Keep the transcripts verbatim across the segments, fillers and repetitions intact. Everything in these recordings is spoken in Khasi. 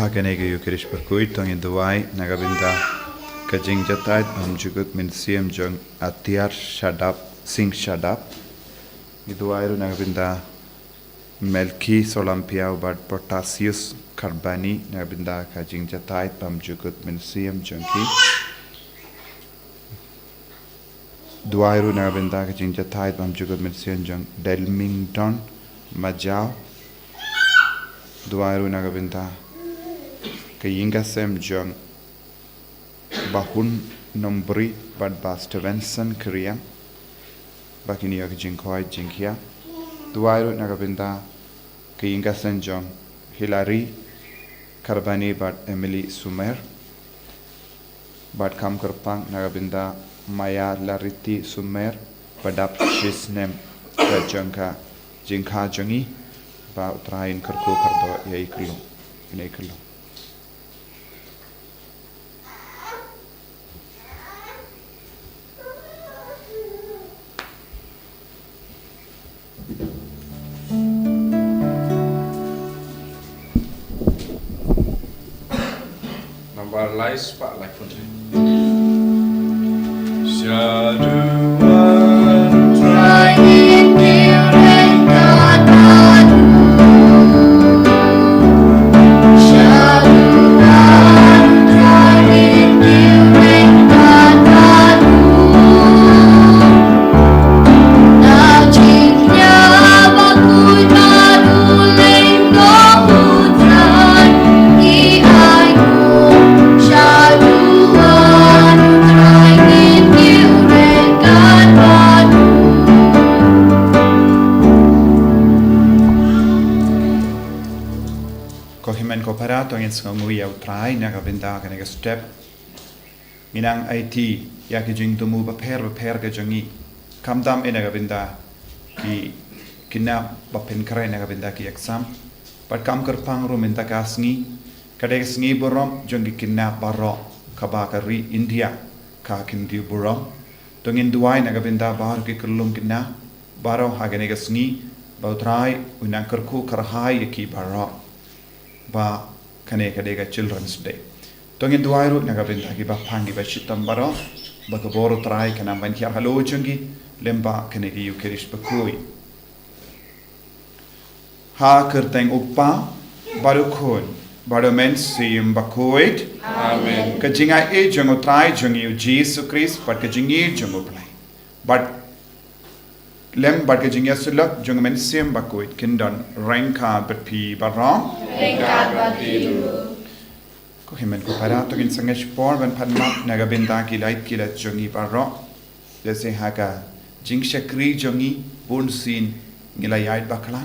Ha kane ka Eucharist bakhuid to ngin duwai na ka bynta ka jingjahthait bymjukut mynsiem jong Atiar Shadap, Singh Shadap. Ngi duwai ruh na ka bynta Melki Solampiau bad Protasius Karbani na ka bynta ka jingjahthait bymjukut mynsiem jong ki. Duwai ruh na ka bynta ka jingjahthait bymjukut mynsiem jong Delmington Majau. Duwai ruh na ka bynta ka ïing ka sem jong Bah Hun Nombri bad Bah Stevenson Kriang, ba kin ïoh ka jingkhwai jingkhia. Duwai ruh na ka bynta ka ïing ka sem jong Hilary Karbani bad Emily Sumer. Bad kam kyrpang na ka bynta Maya Lariti Sumer, ba dap shisnem ka jong ka jingkha jong i, ba U Trai un kyrkhu kyrdoh ïa i kyrlong, ïa i kyrlong. Nambar lai spah laiphew. Ko hynmen ko para, to ngin sngewnguh ïa U Trai na ka bynta kane ka step. Ngi nang aiti ïa ki jingthmu bapher bapher ka jong ngi, khamtam eh na ka bynta ki khynnah ba pynkhreh na ka bynta ki exam. Bad kam kyrpang ruh mynta ka sngi ka dei ka sngi burom jong ki khynnah baroh kaba ka ri India ka kyntiew burom. To ngin duwai na ka bynta baroh ki khyllung khynnah baroh ha kane ka sngi, ba U Trai un nang kyrkhu kyrhai ïa ki baroh, ba kane ka dei ka Children's Day. To ngin duwai ruh na ka bynta ki baphang ki bashitom baroh, ba ka bor U Trai kan nang ban hiar halor jong ki lyngba kane ka Eucharist bakhuid. Ha ka kyrteng U Kpa bad U Khun bad U Mynsiem Bakhuid. Amen. Ka jingai jong U Trai jong ngi U Jisu Khrist bad ka jingïeit jong U Blei bad lem bad ka jingïasyllok jong U Mynsiem Bakhuid kin don ryngkat bad phi baroh. Ryngkat bad phi ruh. Ko hynmen ko para, to ngin sangeh shipor ban pan map na ka bynta ki lait ki lait jong ngi baroh. Lehse ha ka jingshakri jong ngi bunsien ngi la ïaid bakla.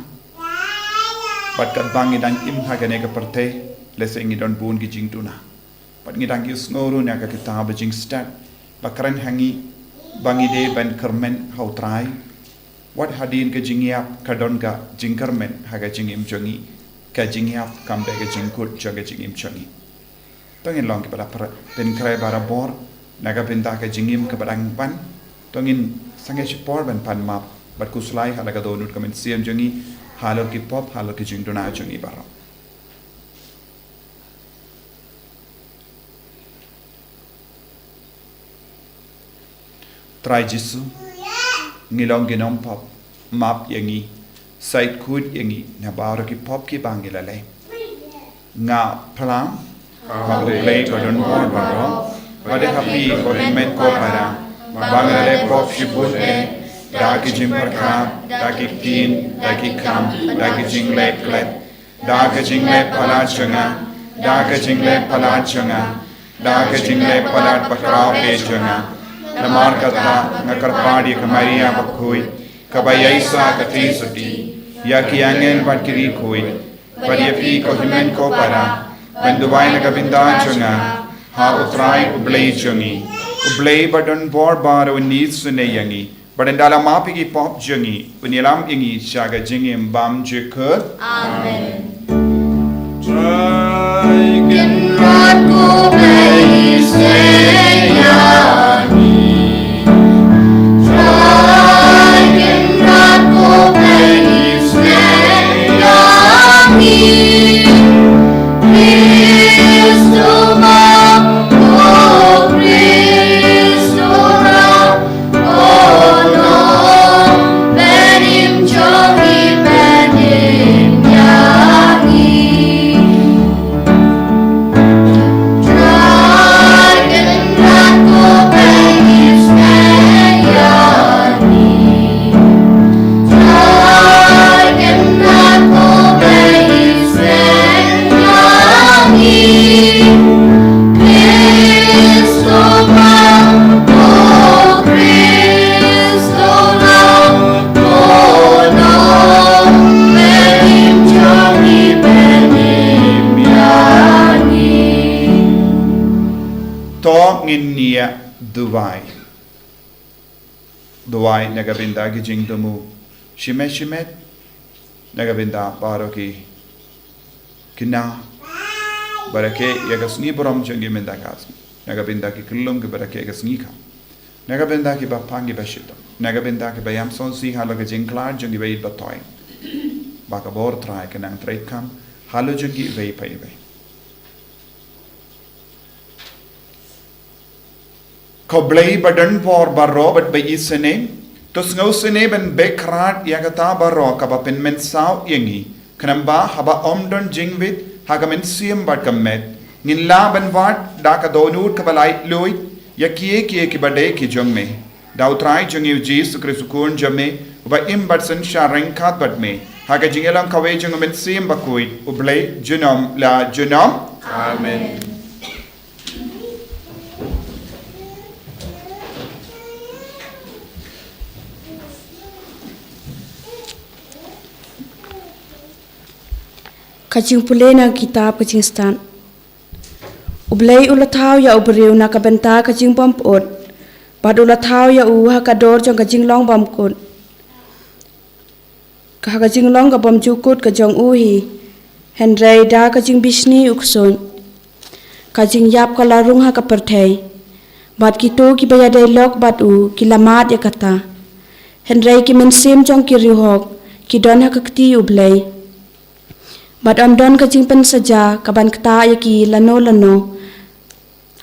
Bad katba ngi dang im ha kane ka pyrthei, lehse ngi don bun ki jingduna. Bad ngi dang ïohsngew ruh na ka kitab Jingstad ba kren ha ngi ba ngi dei ban kyrmen ha U Trai. Wat hadien ka jingïap ka don ka jingkyrmen ha ka jingim jong ngi. Ka jingïap kam dei ka jingkut jong ka jingim jong ngi. To ngin long kiba la pynkhreh barabor na ka bynta ka jingim kaba dang ban. To ngin sangeh shipor ban pan map bad khuslai ha la ka dohnud ka mynsiem jong ngi halor ki pop, halor ki jingduna jong ngi baroh. Trai Jisu, ngi long ki nongpop, map ïa ngi, shait khuid ïa ngi na baroh ki pop kiba ngi la leh. Nga phlang ha U Blei ba don bor baroh bad ha phi ko hynmen ko para, ba nga la leh pop shibun eh, da ki jingpyrkhat, da ki ktien, da ki kam, da ki jingleh klet, da ka jingleh palat jong nga, da ka jingleh palat jong nga, da ka jingleh palat bakhraw eh jong nga. Namar kata nga kyrpad ïa ka Maria bakhuid, kaba ïaishah ka theisotti, ïa ki angel bad ki riewkhuid, bad ïa phi ko hynmen ko para, ban duwai na ka bynta jong nga ha U Trai U Blei jong ngi. U Blei ba don bor baroh un isynei ïa ngi, bad ynda la map ïa ki pop jong ngi, un ïalam ïa ngi sha ka jingim bymjukut. Amen. Trai Kynrad ko Blei, isynei ïa ngi. Trai Kynrad ko Blei, isynei ïa ngi. To ngin ïa duwai. Duwai na ka bynta ki jingthmu shimet shimet, na ka bynta baroh ki kynja ba rakhe ïa ka sngi burom jong ki mynta ka sngi, na ka bynta ki khyllung kiba rakhe ïa ka sngi ka, na ka bynta kiba pang kiba shitom, na ka bynta kiba ïam sngewsih halor ka jingkhlad jong kiba ïeit ba thoh, ba ka bor Trai kan nang treikam halor jong ki iwei pa iwei. Ko Blei ba don por baroh bad ba isynei, to sngewsynei ban beh khrat ïa kata baroh kaba pynmynsaw ïa ngi, khnang ba haba ym don jingwit ha ka mynsiem bad ka met, ngin lah ban wad da ka dohnud kaba laitluid ïa kiei kiei kiba dei ki jong me. Da U Trai jong ngi U Jisu Khrist U Khun jong me, uba im bad synshar ryngkat bad me ha ka jingïalam kawei jong U Mynsiem Bakhuid, U Blei junom la junom. Amen. Ka jingpule na ka kitab Ka Jingstad. U Blei u la thaw ïa u briew na ka bynta ka jingbym pyut, bad u la thaw ïa u ha ka dur jong ka jinglong bymkut, ha ka jinglong ka bymjukut ka jong u hi. Hynrei da ka jingbishni u ksuid, ka jingïap ka la rung ha ka pyrthei, bad kito kiba ïadei lok bad u ki la mad ïa kata. Hynrei ki mynsiem jong ki riewhok ki don ha ka kti U Blei, bad ym don ka jingpynsaja kaban ktah ïa ki lano lano.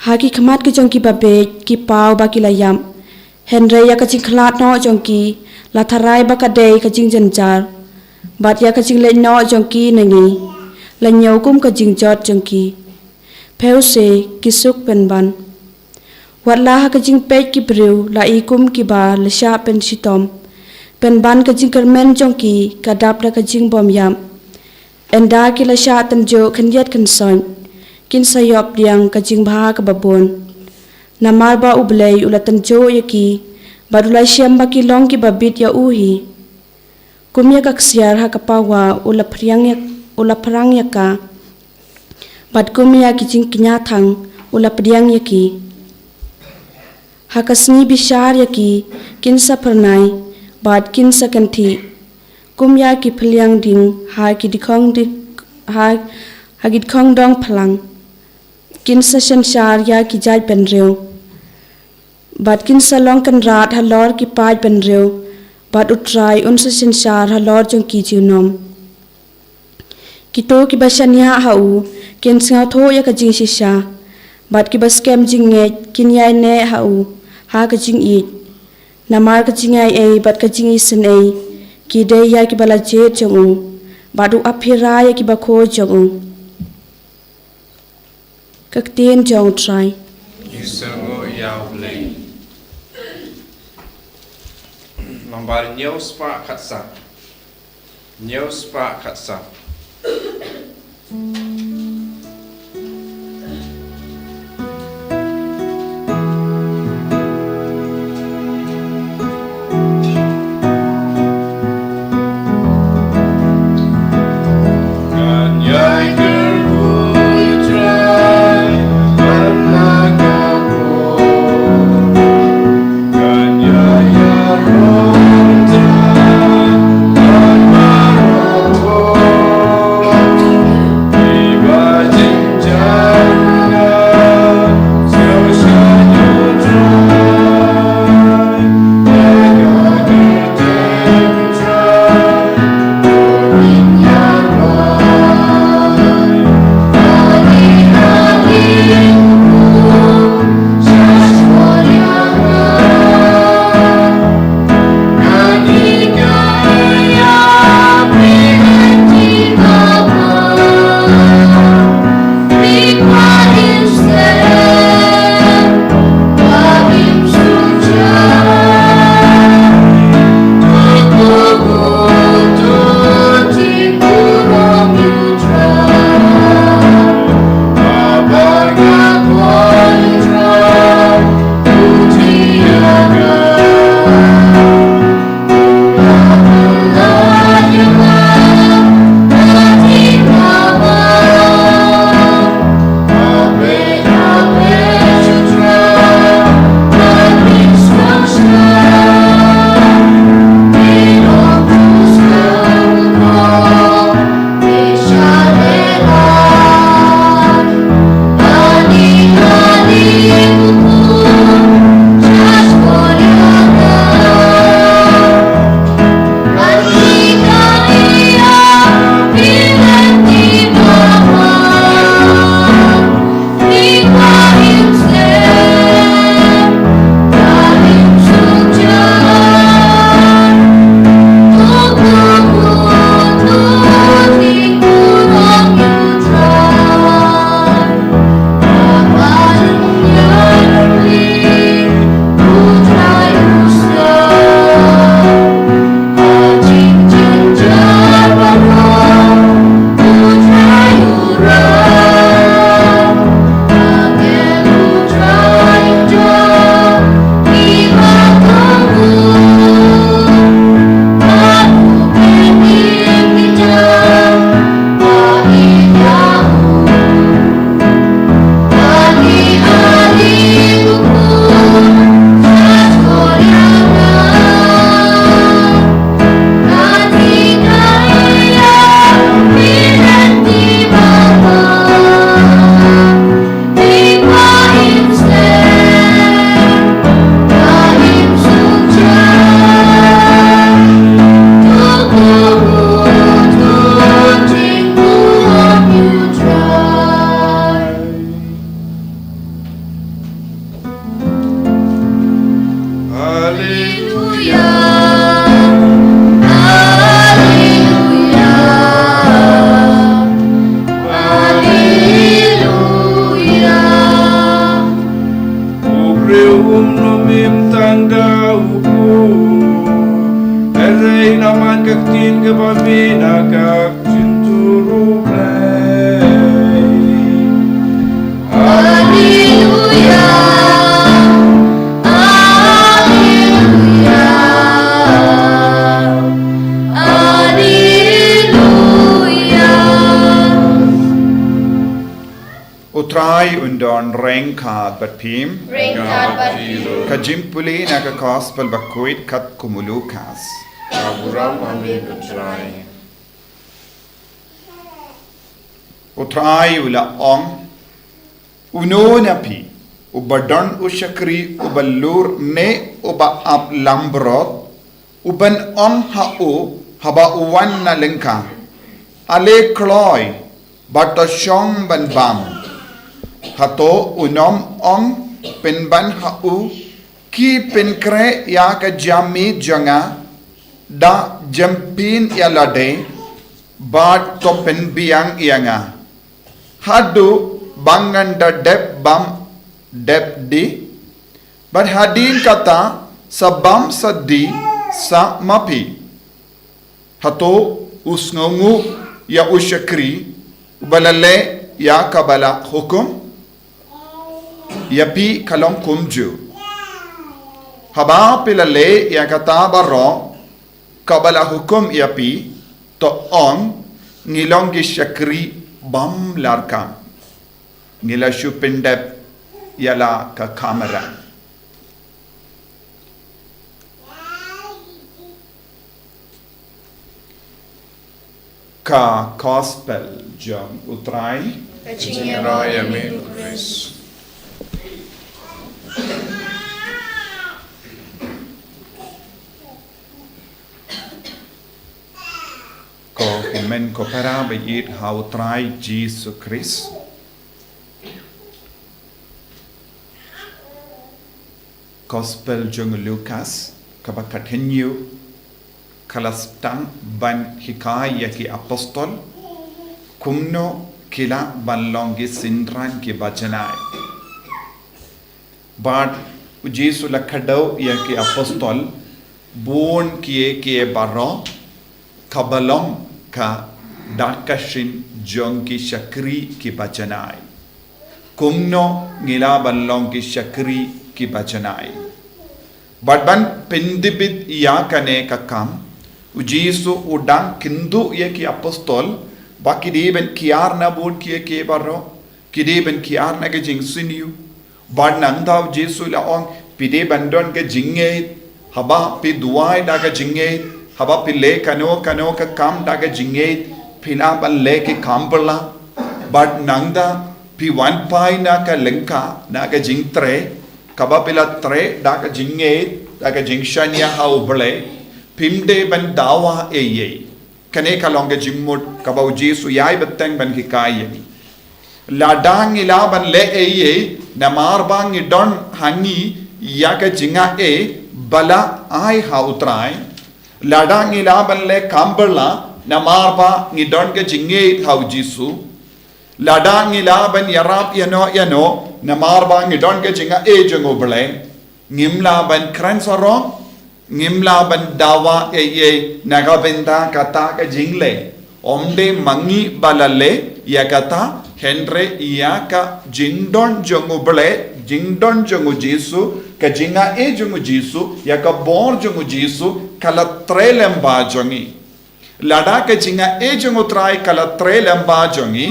Ha ki khmat ki jong kiba bieit ki paw ba ki la ïap, hynrei ïa ka jingkhlad noh jong ki la tharai ba ka dei ka jingjynjar, bad ïa ka jingleit noh jong ki na ngi la ñiew kum ka jingjot jong ki. Phi u se ki suk pynban. Wat la ha ka jingpeit ki briew la i kum kiba la shah pynshitom, pynban ka jingkyrmen jong ki ka dap da ka jingbym ïap. Ynda ki la shah tynjuh khyndiat khynsoit, kin sa ïoh pdiang ka jingbha kaba bun. Namar ba U Blei u la tynjuh ïa ki, bad u la shem ba ki long kiba bit ïa u hi. Kum ïa ka ksiar ha ka pawa u la phrang ïa, u la phrang ïa ka, bad kum ïa ki jingkñia thang u la pdiang ïa ki. Ha ka sngi bishar ïa ki kin sa phyrnai, bad kin sa kynthih. Kum ïa ki phylliang ding ha ki dikhong di, ha, ha ki dikhong dong phlang, kin sa synshar ïa ki jaid bynriew, bad kin sa long kynrad halor ki paid bynriew, bad U Trai un sa synshar halor jong ki junom. Kito kiba shaniah ha u kin sngewthuh ïa ka jingshisha, bad kiba skhem jingngeit kin ïaineh ha u ha ka jingïeit. Namar ka jingaiei bad ka jingisynei ki dei ïa kiba la jied jong u, bad u ap phira ïa kiba khuid jong u. Ka ktien jong U Trai. Ki sngew ïa U Blei. Nambar hynñiew spah khatsaw. Hynñiew spah khatsaw. Mim tang da u pu. Hynrei namar ka ktien kaba mih na ka ktien jong U Blei. Haleluya. Haleluya. Haleluya. U Trai un don ryngkat bad phi. Ryngkat bad phi. Ka jingpule na ka Gospel bakhuid katkum u Lukas. Ka burom ha me ko Trai. U Trai u la ong, uno na phi uba don u shakri uba lur ne uba ap langbrot, u ban ong ha u haba u wan na lyngkha, ale kloi bad to shong ban bam. Hato unym ong pynban ha u, ki pynkhreh ïa ka jingmih jong nga da jingpynïalade bad to pynbiang ïa nga? Haduh ba ngan da dep bam dep die, bad hadien kata sa bam sa die sa ma phi. Hato u sngewnguh ïa u shakri uba la leh ïa kaba la hukum? Ïa phi ka long kumjuh. Haba phi la leh ïa kata baroh kaba la hukum ïa phi, to ong, ngi long ki shakri bym larkam. Ngi la shu pyndep ïa la ka kamram. Ka Gospel jong U Trai. Ka jingïaroh ïa me ko Khrist. Ko hynmen ko para ba ïeit ha U Trai Jisu Khrist. Gospel jong u Lukas kaba khatnïew ka la sdang ban hikai ïa ki apostol kumno ki lah ban long ki synran kiba janai. Bad u Jisu la kdew ïa ki apostol bun kiei kiei baroh kaba long ka dak ka shin jong ki shakri kiba janai. Kumno ngi lah ban long ki shakri kiba janai? Bad ban pyndep ïa kane ka kam, u Jisu u dang kynduh ïa ki apostol ba ki dei ban kiar na bun kiei kiei baroh, ki dei ban kiar na ka jingsniew. Bad nangta u Jisu la ong, phi dei ban don ka jingngeit, haba phi duwai da ka jingngeit, haba phi leh kano kano ka kam da ka jingngeit, phi lah ban leh ki kam bylla. Bad nangta phi wan phai na ka lyngkha na ka jingtrei, kaba phi la trei da ka jingngeit, da ka jingshaniah ha U Blei, phim dei ban dawa ei ei. Kane ka long ka jingmut kaba u Jisu u ïai bteng ban hikai ïa ngi. Lada ngi lah ban leh ei ei namar ba ngi don ha ngi ïa ka jingaiei ba la ai ha U Trai. Lada ngi lah ban leh kam bylla namar ba ngi don ka jingngeit ha u Jisu. Lada ngi lah ban ïarap ïano ïano namar ba ngi don ka jingaiei jong U Blei. Ngim lah ban kren sarong, ngim lah ban dawa ei ei na ka bynta kata ka jingleh. Ym dei ma ngi ba la leh ïa kata, hynrei ïa ka jingdon jong U Blei, jingdon jong u Jisu, ka jingaiei jong u Jisu, ïa ka bor jong u Jisu ka la trei lem bad jong ngi. Lada ka jingaiei jong U Trai ka la trei lem bad jong ngi,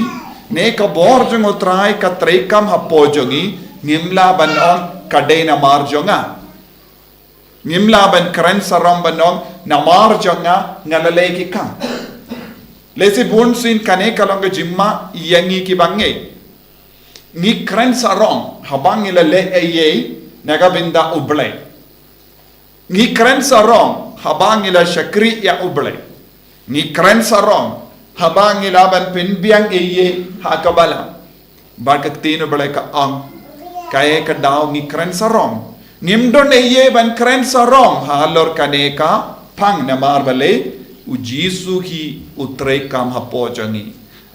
ne ka bor jong U Trai ka trei kam hapoh jong ngi, ngim lah ban ong ka dei namar jong nga. Ngim lah ban kren sarong ban ong namar jong nga nga la leh ki kam. Lehse bunsien kane ka long ka jingma ïa ngi kiba ngeit. Ngi kren sarong haba ngi la leh ei ei na ka bynta U Blei. Ngi kren sarong haba ngi la shakri ïa U Blei. Ngi kren sarong haba ngi lah ban pynbiang ei ei ha ka balang. Bad ka ktien U Blei ka ong, kaei ka daw ngi kren sarong? Ngim don ei ei ban kren sarong halor kane ka phang namar balei? U Jisu hi u trei kam hapoh jong ngi.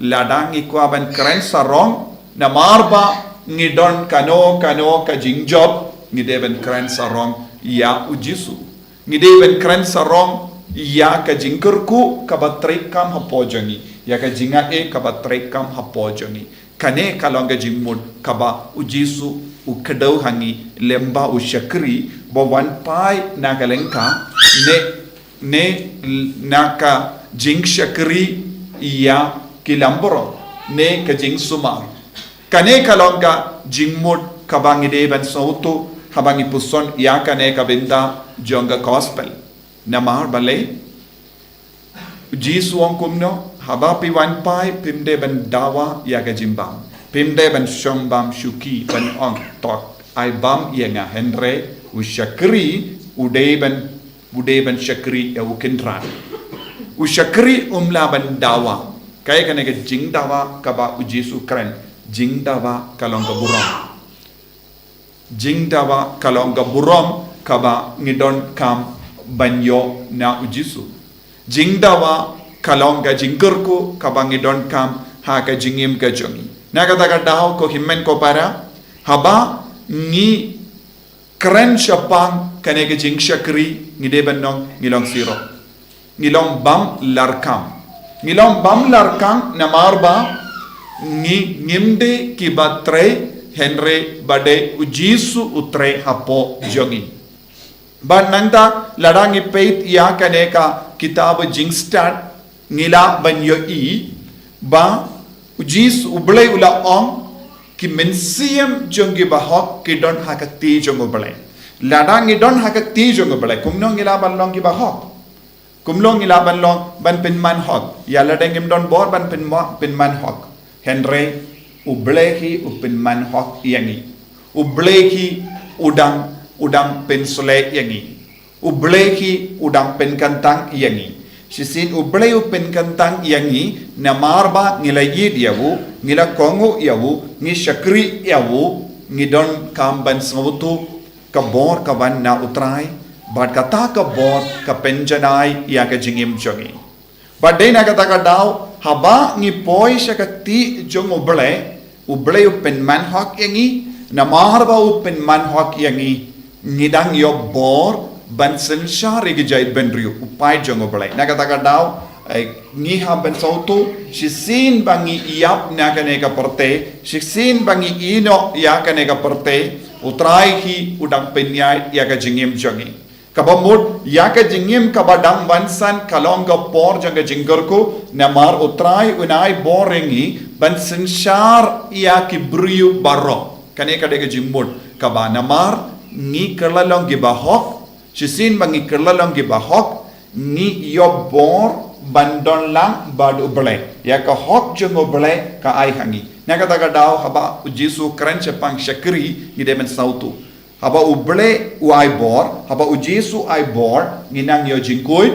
Lada ngi kwah ban kren sarong namar ba ngi don kano kano ka jingjop, Ngi dei ban kren sarong ïa u Jisu. Ngi dei ban kren sarong ïa ka jingkyrkhu kaba treikam hapoh jong ngi, ïa ka jingai kaba treikam hapoh jong ngi. Kane ka long ka jingmut kaba u Jisu u kdew ha ngi lymba u shakri, ba wan phai na ka lyngkha, ne, ne na ka jingshakri ïa ki lambrot, ne ka jingsumar. Kane ka long ka jingmut kaba ngi dei ban sngewthuh haba ngi puson ïa kane ka bynta jong ka gospel. Namar balei? U Jisu u ong kumno? Haba phi wan phai, phim dei ban dawa ïa ka jingbam. Phim dei ban shong bam shuki ban ong, to ai bam ïa nga, hynrei u shakri u dei ban, u dei ban shakri ïa u kynrad. U shakri um lah ban dawa. Kaei kane ka jingdawa kaba u Jisu u kren? Jingdawa ka long ka burom. Jingdawa ka long ka burom kaba ngi donkam ban ïoh na u Jisu. Jingdawa ka long ka jingkyrkhu kaba ngi donkam ha ka jingim ka jong ngi. Na kata ka daw, ko hynmen ko para, haba ngi kren shaphang kane ka jingshakri, ngi dei ban ong ngi long sirok. Ngi long bym larkam. Ngi long bym larkam namar ba ngi, ngim dei kiba trei, hynrei ba dei u Jisu u trei hapoh jong ngi. Bad nangta lada ngi peit ïa kane ka kitab Jingstad, ngi lah ban ïohi ba u Jisu, U Blei u la ong, ki mynsiem jong ki bahok ki don ha ka kti jong U Blei. Lada ngi don ha ka kti jong U Blei, kumno ngi lah ban long ki bahok? Kumno ngi lah ban long, ban pynman hok? Ïa lada ngim don bor ban pynma-, pynman hok, hynrei U Blei hi u pynman hok ïa ngi. U Blei hi u dang, u dang pynshlei ïa ngi. U Blei hi u dang pynkyntang ïa ngi. Shisien U Blei u pynkyntang ïa ngi namar ba ngi la ïeit ïa u, ngi la kohnguh ïa u, ngi shakri ïa u, ngi donkam ban sngewthuh ka bor ka wan na U Trai, bad kata ka bor ka pynjanai ïa ka jingim jong ngi. Bad dei na kata ka daw, haba ngi poi sha ka kti jong U Blei, U Blei u pynman hok ïa ngi, namar ba u pynman hok ïa ngi, ngi dang ïoh bor ban synshar ïa ki jaitbynriew, u paid jong U Blei. Na kata ka daw, eh, ngi hap ban sngewthuh, shisien ba ngi ïap na kane ka pyrthei, shisien ba ngi ïehnoh ïa kane ka pyrthei, U Trai hi u dang pynïaid ïa ka jingim jong ngi. Kaba mut ïa ka jingim kaba dang ban san ka long ka por jong ka jingkyrkhu, namar U Trai un ai bor ïa ngi ban synshar ïa ki briew baroh. Kane ka dei ka jingmut kaba namar ngi kylla long ki bahok, shisien ba ngi kylla long ki bahok, ngi ïoh bor ban don lang bad U Blei. Ïa ka hok jong U Blei ka ai ha ngi. Na kata ka daw haba u Jisu u kren shaphang shakri, ngi dei ban sngewthuh. Haba U Blei u ai bor, haba u Jisu u ai bor, ngi nang ïoh jingkhuid,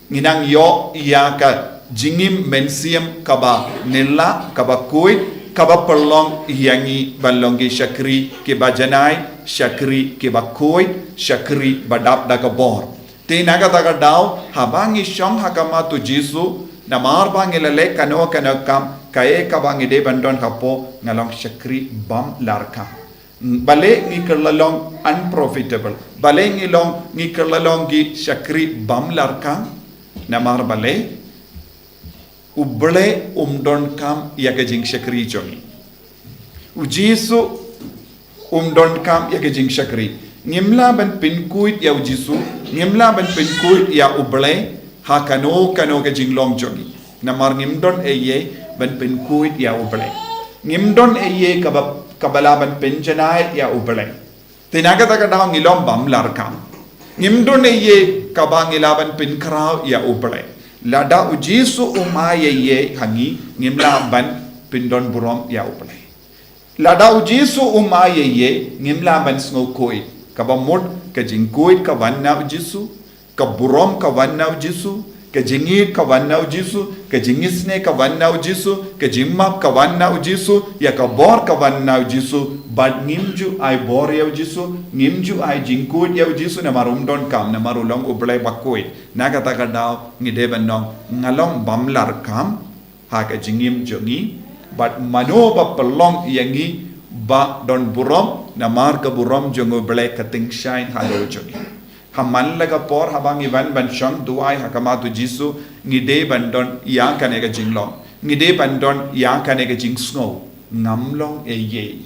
ngi nang ïoh ïa ka jingim mynsiem kaba nylla, kaba khuid, kaba pynlong ïa ngi ban long ki shakri kiba janai, shakri kiba khuid, shakri ba dap da ka bor. Te na kata ka daw, haba ngi shong ha khmat u Jisu, namar ba ngi la leh kano kano ka kam, kaei kaba ngi dei ban don hapoh, nga long shakri bym larkam. Balei ngi kylla long unprofitable? Balei ngi long, ngi kylla long ki shakri bym larkam? Namar balei? U Blei um donkam ïa ka jingshakri jong ngi. U Jisu um donkam ïa ka jingshakri. Ngim lah ban pynkhuid ïa u Jisu, ngim lah ban pynkhuid ïa U Blei ha kano kano ka jinglong jong ngi. Namar ngim don ei ei ban pynkhuid ïa U Blei. Ngim don ei ei kaba, kaba lah ban pynjanai ïa U Blei. Te na kata ka daw ngi long bym larkam. Ngim don ei ei kaba ngi lah ban pynkhraw ïa U Blei. Lada u Jisu um ai ei ei ha ngi, ngim lah ban pyndon burom ïa U Blei. Lada u Jisu um ai ei ei, ngim lah ban sngewkhuid. Kaba mut ka jingkhuid ka wan na u Jisu, ka burom ka wan na u Jisu, ka jingïeit ka wan na u Jisu, ka jingisynei ka wan na u Jisu, ka jingmap ka wan na u Jisu, ïa ka bor ka wan na u Jisu, bad ngim ju ai bor ïa u Jisu, ngim ju ai jingkhuid ïa u Jisu, namar um donkam, namar u long U Blei bakhuid. Na kata ka daw, ngi dei ban ong, nga long bym larkam ha ka jingim jong ngi, bad mano ba pynlong ïa ngi ba don burom, namar ka burom jong U Blei ka tyngshaiñ halor jong ngi. Ha man la ka por haba ngi wan ban shong duwai ha khmat U Jisu, ngi dei ban don ïa kane ka jinglong. Ngi dei ban don ïa kane ka jingsngew. Ngam long ei ei.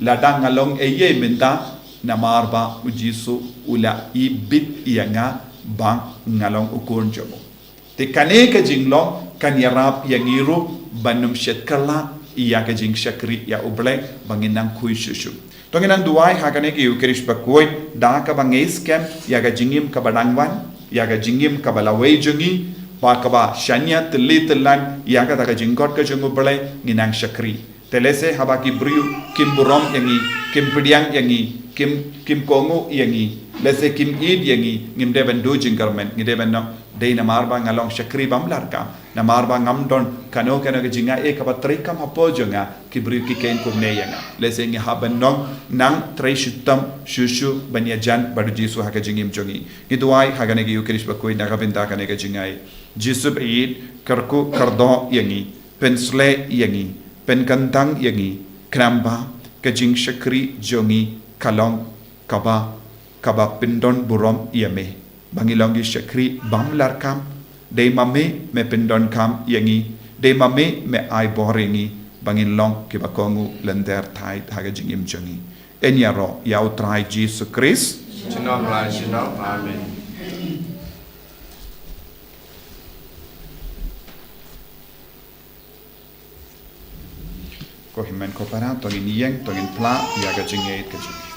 Lada nga long ei ei mynta, namar ba U Jisu u la ibit ïa nga ba nga long u khun jong u. Te kane ka jinglong kan ïarap ïa ngi ruh ban ym shet kylla ïa ka jingshakri ïa U Blei ba ngin nang khuid shuh shuh. To ngin nang duwai ha kane ka Eucharist bakhuid da kaba ngeit skhem ïa ka jingim kaba dang wan, ïa ka jingim kaba lawei jong ngi, ba kaba shaniah tylli tyllan ïa kata ka jingkhot ka jong U Blei, ngin nang shakri. Te lehse haba ki briew kim burom ïa ngi, kim pdiang ïa ngi, kim, kim kohnguh ïa ngi, lehse kim ïeit ïa ngi, ngim dei ban duh jingkyrmen, ngi dei ban ong, dei namar ba nga long shakri bym lah kam, namar ba ngam don kano kano ka jingai kaba treikam hapoh jong nga, ki briew ki kheiñ kumne ïa nga. Lehse ngi hap ban ong, nang trei shitom shuh shuh ban ïajan bad U Jisu ha ka jingim jong ngi. Ngi duwai ha kane ka Eucharist bakhuid na ka bynta kane ka jingai. Jisu baieit, kyrkhu kyrdoh ïa ngi, pynshlei ïa ngi, pynkyntang ïa ngi, khnang ba ka jingshakri jong ngi ka long kaba, kaba pyndon burom ïa me. Ba ngi long ki shakri bym lah kam, dei ma me me pyndonkam ïa ngi, dei ma me me ai bor ïa ngi, ba ngin long kiba kohnguh lynter thait ha ka jingim jong ngi. Yn ïaroh ïa U Trai Jisu Khrist. Junom la junom. Amen. Ko hynmen ko para, to ngin ïeng, to ngin phla ïa ka jingngeit ka jong ngi.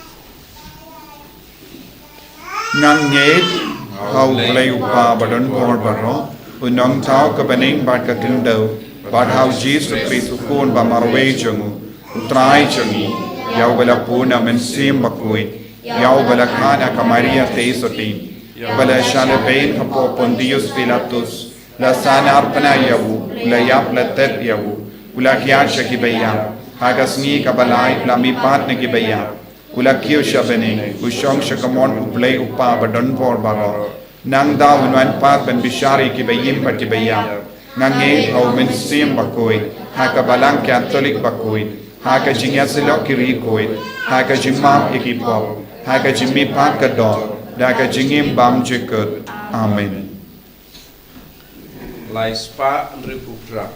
Nga ngeit ha U Blei U Kpa ba don bor baroh, U Nongthaw ka bneng bad ka khyndew, bad ha U Jisu Khrist U Khun ba marwei jong u, U Trai jong ngi, ïa uba la bun na U Mynsiem Bakhuid, ïa uba la kha na ka Maria theisotti, ba la shah lehbeiñ hapoh Pontius Pilatus, la sahnarphna ïa u, u la ïap la tet ïa u, u la hiar sha kiba ïap, ha ka sngi kaba lai u la mihpat na kiba ïap, u la kiew sha bneng, u shong sha kamon U Blei U Kpa ba don bor baroh. Nangta un wan pat ban bishar ïa kiba im bad kiba ïap. Nga ngeit ha U Mynsiem Bakhuid, ha ka Balang Katholik bakhuid, ha ka jingïasyllok ki riewkhuid, ha ka jingmap ïa ki pop, ha ka jingmihpat ka doh, da ka jingim bymjukut. Amen. Lai spah hynriewphew phra.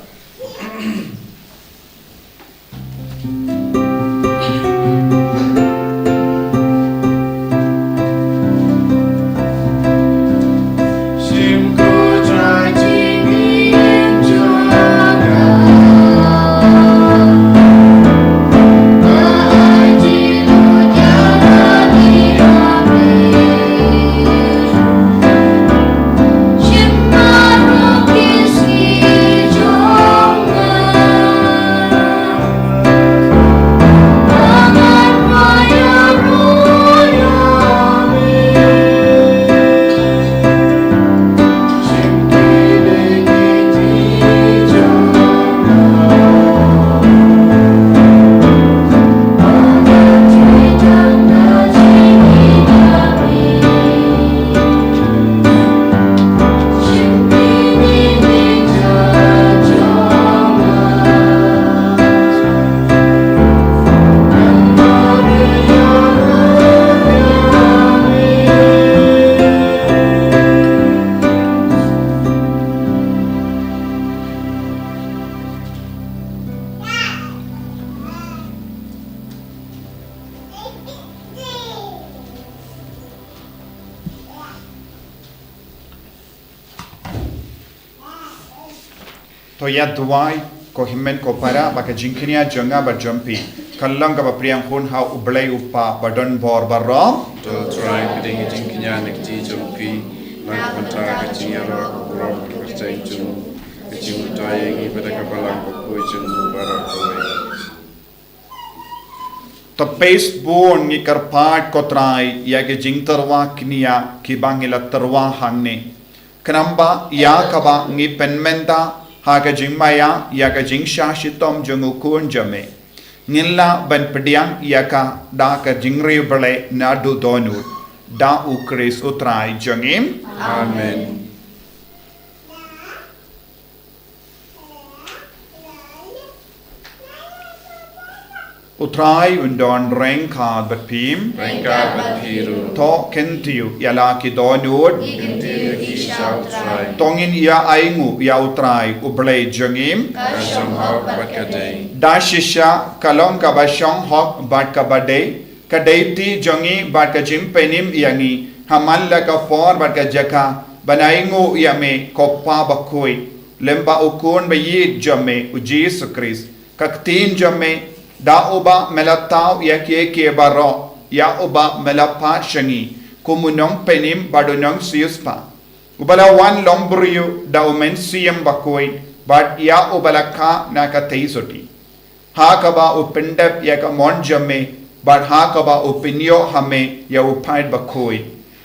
To ïa duwai, ko hynmen ko para, ba ka jingkñia jong nga bad jong phi kan long kaba pdiang hun ha U Blei U Kpa ba don bor baroh. To Trai, pdiang ka jingkñia na ka kti jong phi na ka bynta ka jingïaroh, ka burom, ka kyrteng jong u, ka jingmyntoi ïa ngi bad ka Balang bakhuid jong u baroh kawei. To peit bun ngi kyrpad, ko Trai, ïa ki jingtyrwa kñia kiba ngi la tyrwa hangne. Khnang ba ïa kaba ngi pynmynta ha ka jingmaïa ïa ka jingshah shitom jong U Khun jong me, ngin lah ban pdiang ïa ka da ka jingriewblei naduh dohnud. Da U Khrist U Trai jong ngi. Amen. U Trai un don ryngkat bad phi. Ryngkat bad phi ruh. To kyntiew ïa la ki dohnud. Kyntiew ïa ki sha U Trai. To ngin ïa ainguh ïa U Trai U Blei jong ngi. Ka shong hok bad ka dei. Da shisha ka long kaba shong hok bad kaba dei, ka dei ti jong ngi bad ka jingpynim ïa ngi ha man la ka por bad ka jaka ban ainguh ïa me ko Pa bakhuid, lem bad U Khun baïeit jong me U Jisu Khrist. Ka ktien jong me, da uba me la thaw ïa kiei kiei baroh, ïa uba me la phah sha ngi kum u nongpynim bad u nongsiewspah, uba la wan long briew da U Mynsiem Bakhuid bad ïa uba la kha na ka theisotti, ha kaba u pyndep ïa ka mon jong me bad ha kaba u pynïoh ha me ïa u paid bakhuid.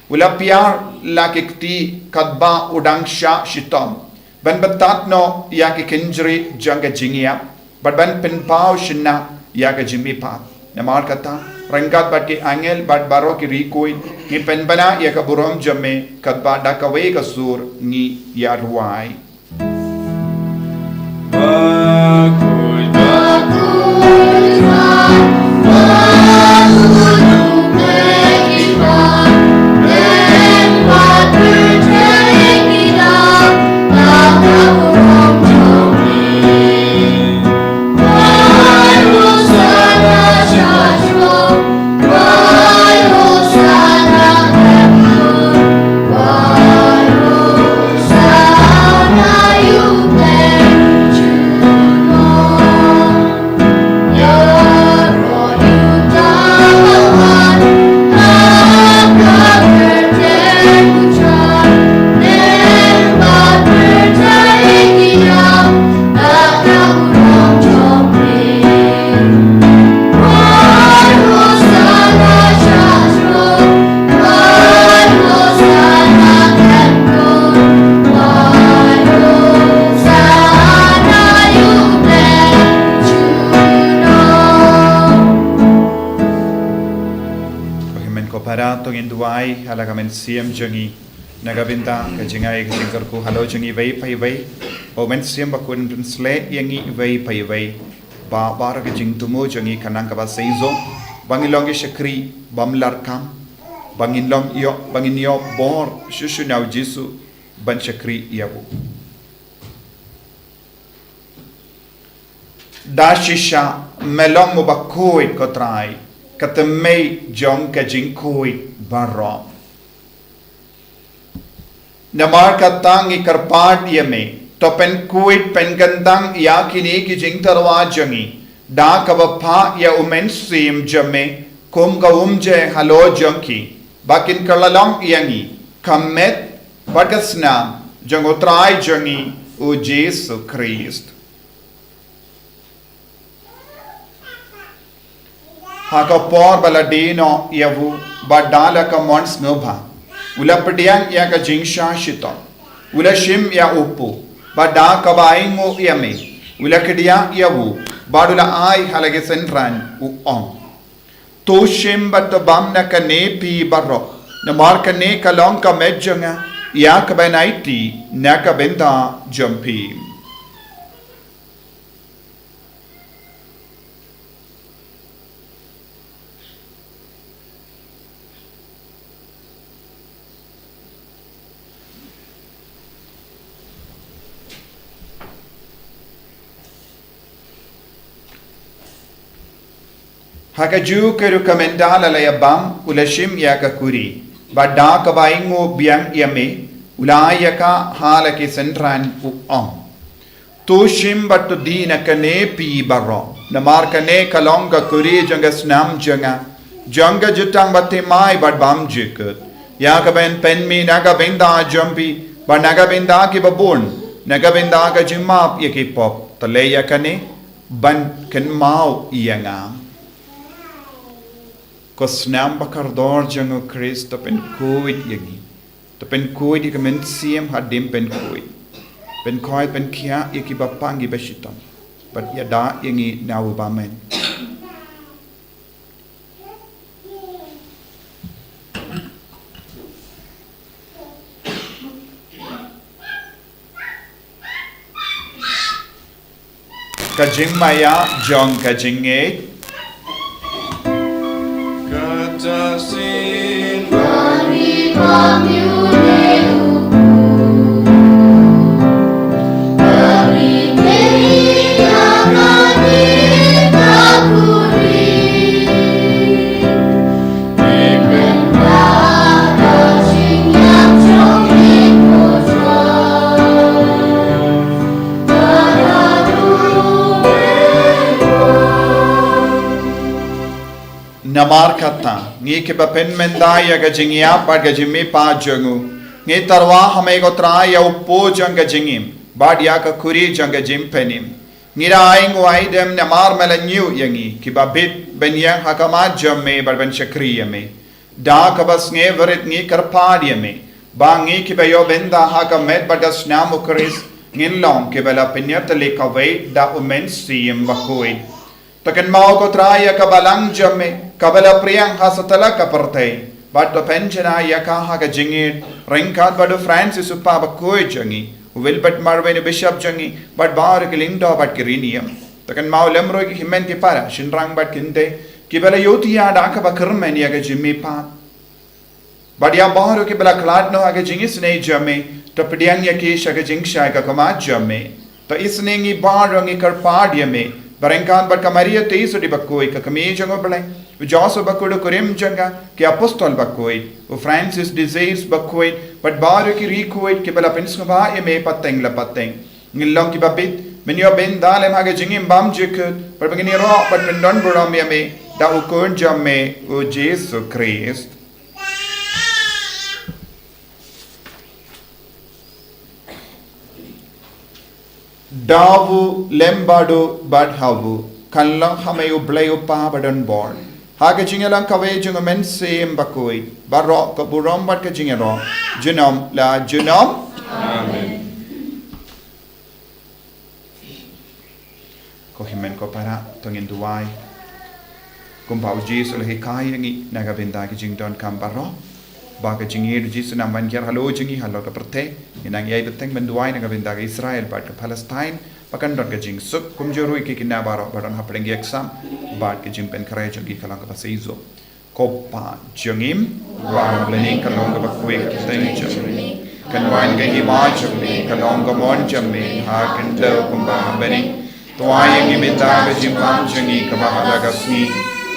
U la pdiang la ki kti katba u dang shah shitom, ban batai noh ïa ki kynjri jong ka jingïap bad ban pynpaw shynna ïa ka jingmihpat. Namar kata, ryngkat bad ki angel bad baroh ki riewkhuid, ngi pynbna ïa ka burom jong me, katba da kawei ka sur ngi ïa rwai. Ko hynmen ko para, to ngin duwai ha la ka mynsiem jong ngi. Na ka bynta ka jingai ka jingkyrkhu halor jong ngi iwei pa iwei, ba U Mynsiem Bakhuid un pynshlei ïa ngi iwei pa iwei, ba baroh ka jingthmu jong ngi kan long kaba seisoh, ba ngin long ki shakri bym larkam, ba ngin long ïoh, ba ngin ïoh bor shuh shuh na U Jisu ban shakri ïa u. Da shisha me long u bakhuid, ko Trai, ka thymmei jong ka jingkhuid baroh. Namar kata ngi kyrpad ïa me, to pynkhuid pynkyntang ïa kine ki jingtyrwa jong ngi da kaba phah ïa U Mynsiem jong me kum ka umjer halor jong ki, ba kin kylla long ïa ngi ka met bad ka snam jong U Trai jong ngi U Jisu Khrist. Ha ka por ba la die noh ïa u, bad da la ka mon sngewbha, u la pdiang ïa ka jingshah shitom, u la shim ïa u kpu, bad da kaba ainguh ïa me, u la kdiah ïa u, bad u la ai ha la ki synran, u ong: To shim bad to bam na kane phi baroh, namar kane ka long ka met jong nga, ïa kaban aiti na ka bynta jong phi. Ha kajuh ka rukom, ynda la ïa bam, u la shim ïa ka kuri, bad da kaba ainguh biang ïa me, u la ai ïa ka ha la ki synran, u ong: To shim bad to die na kane phi baroh, namar kane ka long ka kuri jong ka snam jong nga, jong ka jutang bathymmai bad bymjukut, ïa kaban pynmih na ka bynta jong phi bad na ka bynta kiba bun, na ka bynta ka jingmap ïa ki pop. To leh ïa kane ban kynmaw ïa nga. Ko snam bakordor jong U Khrist, to pynkhuid ïa ngi. To pynkhuid ïa ka mynsiem hadien pynkhuid. Pynkhuid, pynkhiah ïa kiba pang, kiba shitom, bad ïada ïa ngi na u bymman. Ka jingmaïa jong ka jingngeit. Namar kata, ngi kiba pynmynta ïa ka jingïap bad ka jingmihpat jong u, ngi tyrwa ha me ko Trai ïa u pud jong ka jingim bad ïa ka khuri jong ka jingpynim. Ngi da ai nguai dem namar me la ñiew ïa ngi kiba bit ban ïeng ha khmat jong me bad ban shakri ïa me. Da kaba sngewrit ngi kyrpad ïa me ba ngi kiba ïoh bynta ha ka met bad ka snam u Khrist, ngin long kiba la pynïatylli kawei da u Mynsiem Bakhuid. To kynmaw ko Trai ïa ka balang jong me kaba la pdiang ha satlak ka pyrthei, bad to pynjanai ïa ka ha ka jingïeit ryngkat bad u Francis u Pape bakhuid jong ngi, u Wilbert Marweiñ u Bishop jong ngi, bad baroh ki lyngdoh bad ki riewniam. To kynmaw lem ruh ïa ki hynmen ki para, shynrang bad kynthei kiba la ïohthiah da kaba kyrmen ïa ka jingmihpat. Bad ïa baroh kiba la khlad noh ha ka jingisynei jong me, to pdiang ïa ki sha ka jingshai ka khmat jong me. To isynei ngi baroh, ngi kyrpad ïa me ba ryngkat bad ka Maria Theisotti bakhuid, ka Kmie jong u Blei, u Joseph bakhuid u kurim jong ka, ki apostol bakhuid, u Francis de Sales bakhuid, bad baroh ki riewkhuid kiba la pynsngewbha ïa me pateng la pateng, ngin long kiba bit ban ïoh bynta lem ha ka jingim bymjukut, bad ba ngin ïaroh bad pyndonburom ïa me da u Khun jong me u Jisu Khrist. Da u lem bad u bad ha u, kan long ha me u Blei u Kpa badonbor, ha ka jingïalang kawei jong u Mynsiem Bakhuid, baroh ka burom bad ka jingïaroh, junom la junom. Amen. Ko hynmen ko para, to ngin duwai. Kumba u Jisu u la hikai ïa ngi na ka bynta ki jingdonkam baroh, ba ka jingïeit u Jisu nang ban ker halor jong ngi halor ka pyrthei. Ngin nang ïai bteng ban duwai na ka bynta ka Israel bad ka Palestine, ba kan don ka jingsuk, kumjuh ruh ïa ki khynnah baroh ba don hapdeng ki exam, bad ka jingpynkhreh jong ki ka long kaba shisha. Ko Pa jong ngi, uba ha bneng, ka long kaba khuid ka kyrteng jong me. Kan wan ka hima jong me, ka long ka mon jong me ha khyndew kumba ha bneng. To ai ïa ngi mynta ka jingbam jong ngi kaba ha ka sngi,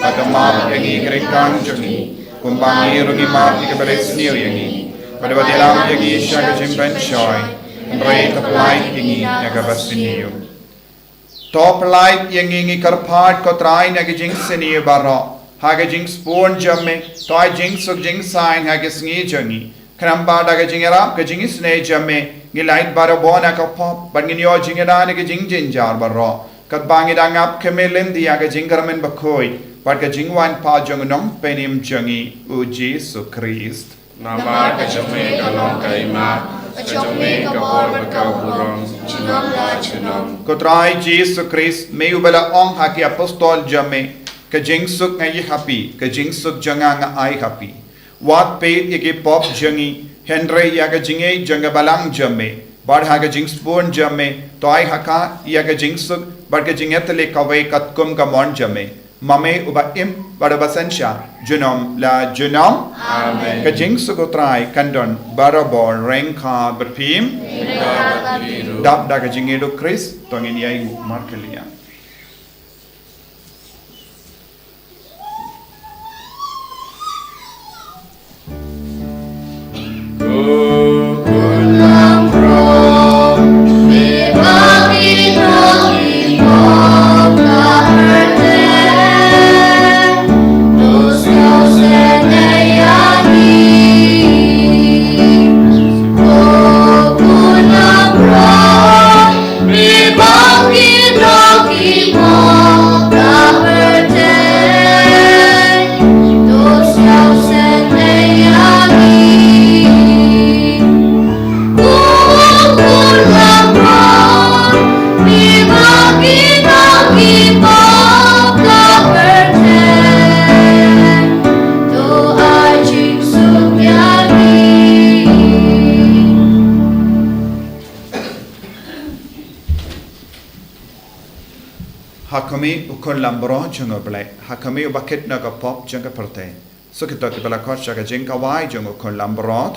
bad to map ïa ngi ki ryngkang jong ngi, kumba ngi ruh ngi map ïa kiba riewsniew ïa ngi. Bad wat ïalam ïa ngi sha ka jingpynshoi, hynrei to pyllait ïa ngi na kaba sniew. To pyllait ïa ngi, ngi kyrpad ko Trai, na ka jingsniew baroh, ha ka jingsbun jong me, to ai jingsuk jingsaiñ ha ka sngi jong ngi. Khnang ba da ka jingïarap ka jingisynei jong me, ngin lait barabor na ka pop, bad ngin ïoh jingïada na ka jingjynjar baroh, katba ngi dang ap khmih lynti ïa ka jingkyrmen bakhuid bad ka jingwan pat jong u Nongpynim jong ngi, u Jisu Khrist. Namar ka jong me ka long ka hima, ka jong me ka bor bad ka burom, junom la junom. Ko Trai Jisu Khrist, me uba la ong ha ki apostol jong me, ka jingsuk nga ïa ha phi, ka jingsuk jong nga nga ai ha phi. Wat peit ïa ki pop jong ngi, hynrei ïa ka jingïeit jong ka balang jong me, bad ha ka jingsbun jong me, to ai ha ka ïa ka jingsuk bad ka jingïatylli kawei katkum ka mon jong me. Ma me uba im bad uba synshar, junom la junom. Amen. Ka jingsuk u Trai kan don barabor ryngkat bad phi. Ryngkat bad phi ruh. Dap da ka jingïeit u Khrist, to ngin ïai nguh markylliang. Ha khmih u Khun Lamb baroh jong u Blei, ha khmih uba kit na ka pop jong ka pyrthei. Sa kito kiba la khot sha ka jingkawei jong u khun langbrot.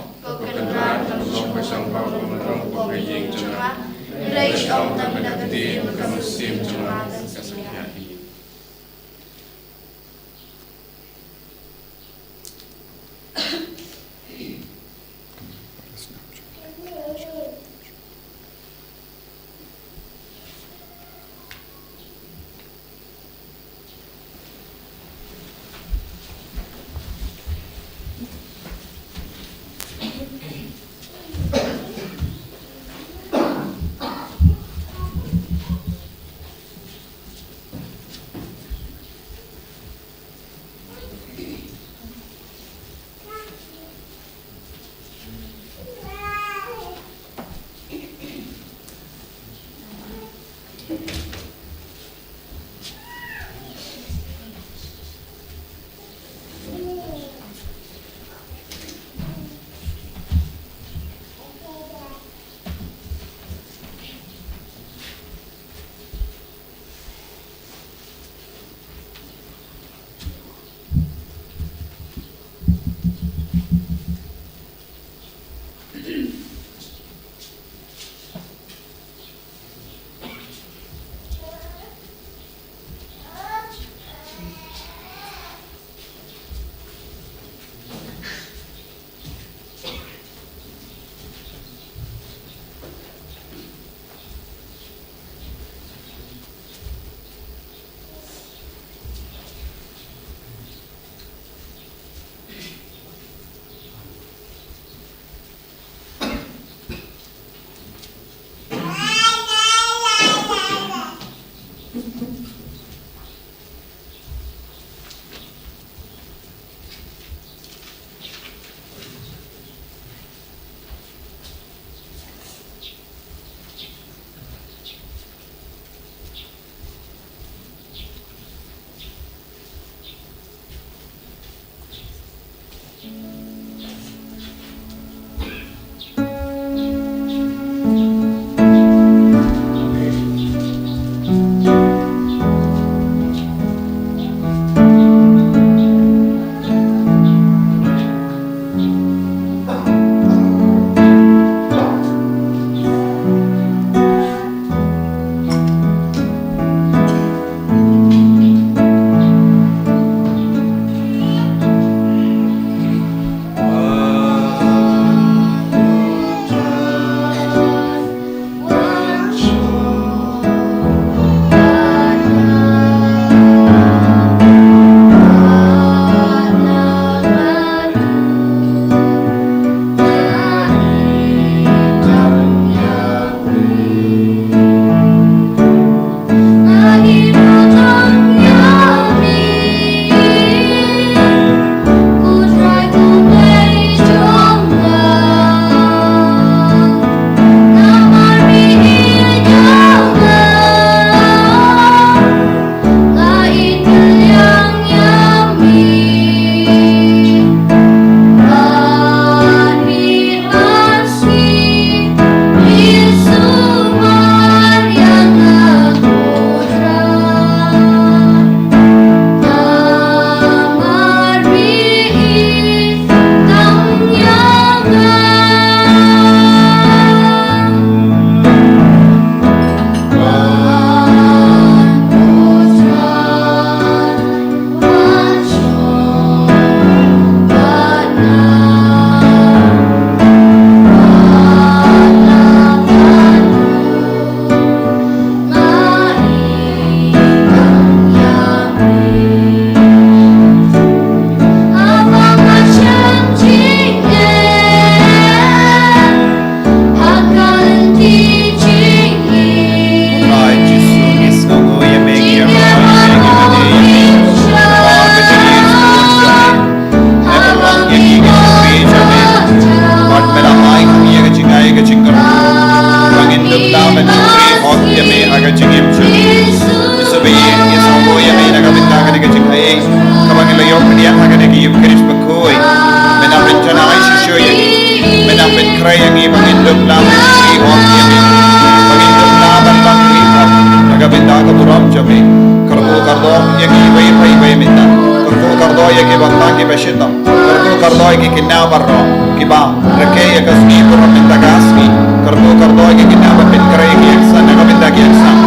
shitom. Kyrkhu kyrdoh ïa ki khynnah baroh kiba rakhe ïa ka sngi burom mynta ka sngi. Kyrkhu kyrdoh ïa ki khynnah ba pynkreh ïa ki ïaksan na ka bynta ki ïaksan.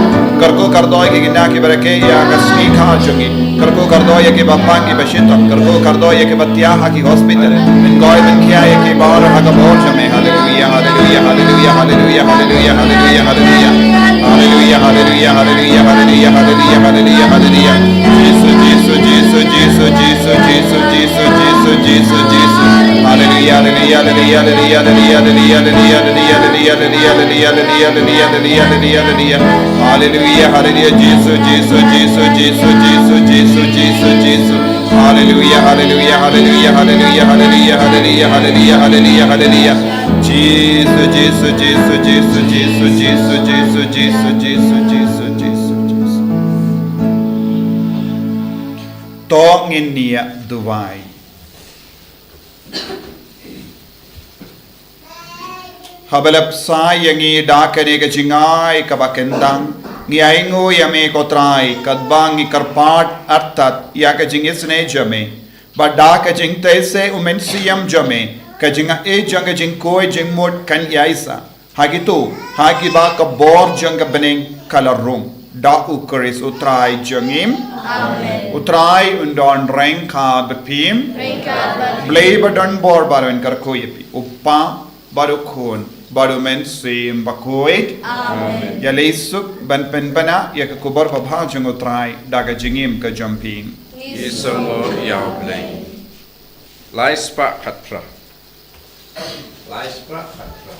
Kyrkhu kyrdoh ïa ki khynnah kiba rakhe ïa ka sngi kha jong ngi. Kyrkhu kyrdoh ïa kiba pang kiba shitom. Kyrkhu kyrdoh ïa kiba thiah ha ki hospital. Pynkoit pynkhia ïa ki baroh ha ka bor jong me. Haleluia, haleluia, haleluia, haleluia, haleluia, haleluia, haleluia. Haleluia, haleluia, haleluia, haleluia, haleluia, haleluia, haleluia. Jisu, Jisu, Jisu, Jisu, Jisu, Jisu, Jisu, Jisu, Jisu, Jisu. Haleluia, haleluia, haleluia, haleluia, haleluia, haleluia, haleluia, haleluia, haleluia, haleluia, haleluia, haleluia, haleluia, haleluia. Haleluia, haleluia, Jisu, Jisu, Jisu, Jisu, Jisu, Jisu, Jisu, Jisu. Haleluia, haleluia, haleluia, haleluia, haleluia, haleluia, haleluia, haleluia, haleluia. Jisu, Jisu, Jisu, Jisu, Jisu, Jisu, Jisu, Jisu, Jisu, Jisu, Jisu, Jisu. To ngin ïa duwai. Haba la pynshai ïa ngi da kane ka jingai kaba kyntang, ngi ainguh ïa me ko Trai, katba ngi kyrpad artat ïa ka jingisynei jong me, bad da ka jingtei se u Mynsiem jong me, ka jingaiei jong ka jingkhuid jingmut kan ïaisah ha kito ha kiba ka bor jong ka bneng ka la rung. Da u Khrist u Trai jong ngi. Amen. U Trai un don ryngkat bad phi. Ryngkat bad phi. Blei ba don bor baroh un kyrkhu ïa phi, u Kpa bad u Khun bad u Mynsiem Bakhuid. Amen. Ïaleh suk ban pynbna ïa ka khubor babha jong u Trai da ka jingim ka jong phi. Ngi sngewnguh ïa u Blei. Lai spah khatphra. Lai spah khatphra.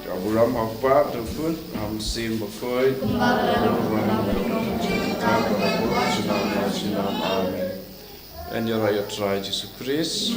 Ka burom ha u Kpa, ha u Khun, ha u Mynsiem Bakhuid. Amen. Yn ïaroh ïa u Trai Jisu Khrist.